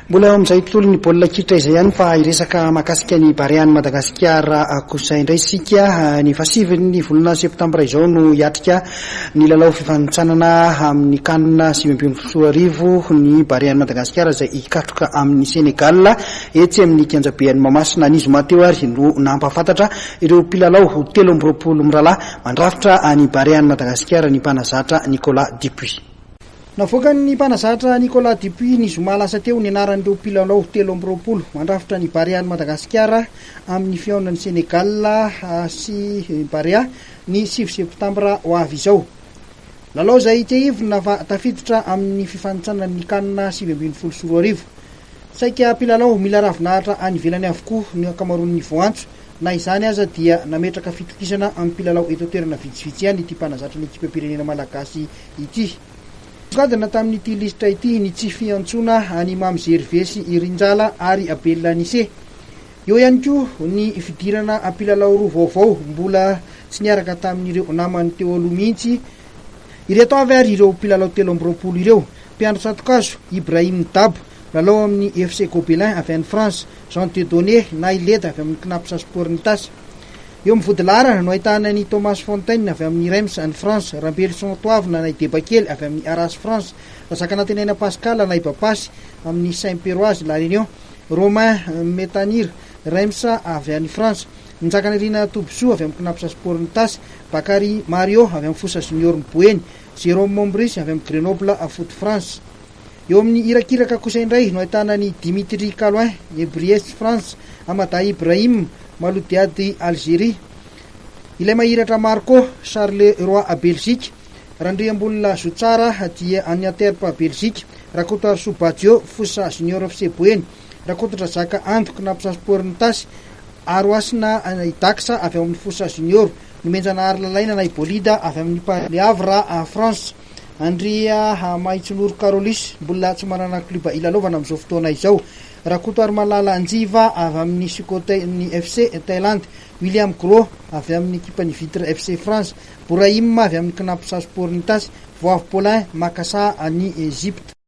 Mbola eo amin'izay tontolon'ny baolina kitra izay ihany fa hiresaka mahakasika ny Barean'i Madagasikara kosa indray isika. Ny fahasivin'ny volana septambra izao no hiatrika ny lalao fifanintsanana amin'ny CAN 2019 ny Barean'i Madagasikara izay hikatroka amin'i Sénégal etsy amin'ny kianjaben'i Mahamasina. Ny zoma teo ary no nampahafantatra ireo mpilalao 23 mirahalahy mandrafitra ny Barean'i Madagasikara ny mpanazatra Nicolas Dupuis. Navoakan'ny mpanazatra Nicolas Dupuis ny zoma lasa teo ny anaran'ireo mpilalao 23 mandrafitra ny Barean'i Madagasikara amin'ny fihaonan'i Sénégal sy Barea ny 9 septambra ho avy izao. Lalao izay tsiahivina fa tafiditra amin'ny fifanintsanan'ny Can 2019. Saika mpilalao mila ravinahitra any ivelany avokoa ny ankamaroan'ny voantso. Na izany aza dia nametraka fitokisana amin'ny mpilalao eto an-toerana vitsivitsy ihany ity mpanazatra ny ekipam-pirenena malagasy ity. Nisongadina tamin'ity lisitra ity ny tsy fiantsoana an'i Mamy Gervais sy i Rinjala ary Abel Anise. Eo ihany koa ny fidirana mpilalao roa vaovao mbola tsy niaraka tamin'ireo namany teo aloha mihitsy. Ireto avy ary ireo mpilalao 23 ireo, Mpiandry tsatokazo, Ibrahim Dabo, milalao amin'ny FC Gobelin avy any France, Jean Dieudonné na i Leda avy amin'ny Cnaps Sport Itasy. Eo amin'ny vodilaharana no ahitana an'i Thomas Fontaine avy amin'ny Reims any France, Rambelison Toavina na i Debakely avy amin'ny Arras France, Razakanantenaina Pascal na i Bapasy amin'ny Saint Perroise La Réunion, Romain Metanire, Reims avy any France, Njakanirina Tobisoa avy amin'ny Cnaps Sport Itasy, Bakary Mario avy amin'ny Fosa Junior Boeny, Jérôme Mombris avy amin'ny Grenoble Foot France. Eo amin'ny irakiraka kosa indray no ahitana an'i Dimitri Caloin, Ebriès France, Amada Ibrahim, Malodiady Algérie, Ilay mahiratra Marco, Charleroi Belgique, Randriambolina Zotsara dia an'ny Antwerp Belgique, Rakotoarisoa Badio, Fosa Junior FC Boeny, Rakotondrazaka Ando, Cnaps Sport Itasy, Arohasina Dax avy ao amin'ny Fosa Junior, Nomenjanahary Lalaina na i Bolida avy amin'ny Le Havre France. Andria Mahitsinoro Carolus, mbola tsy manana club ilalaovana amin'izao fotoana izao. Rakotoarimalala Njiva avy amin'ny Sukhothai FC Thaïlande, William Gros avy amin'ny ekipan'ny Vitre FC France, Bourahim avy amin'ny Cnaps Sport Itasy, Voavy Paulin Makassa any Egypte.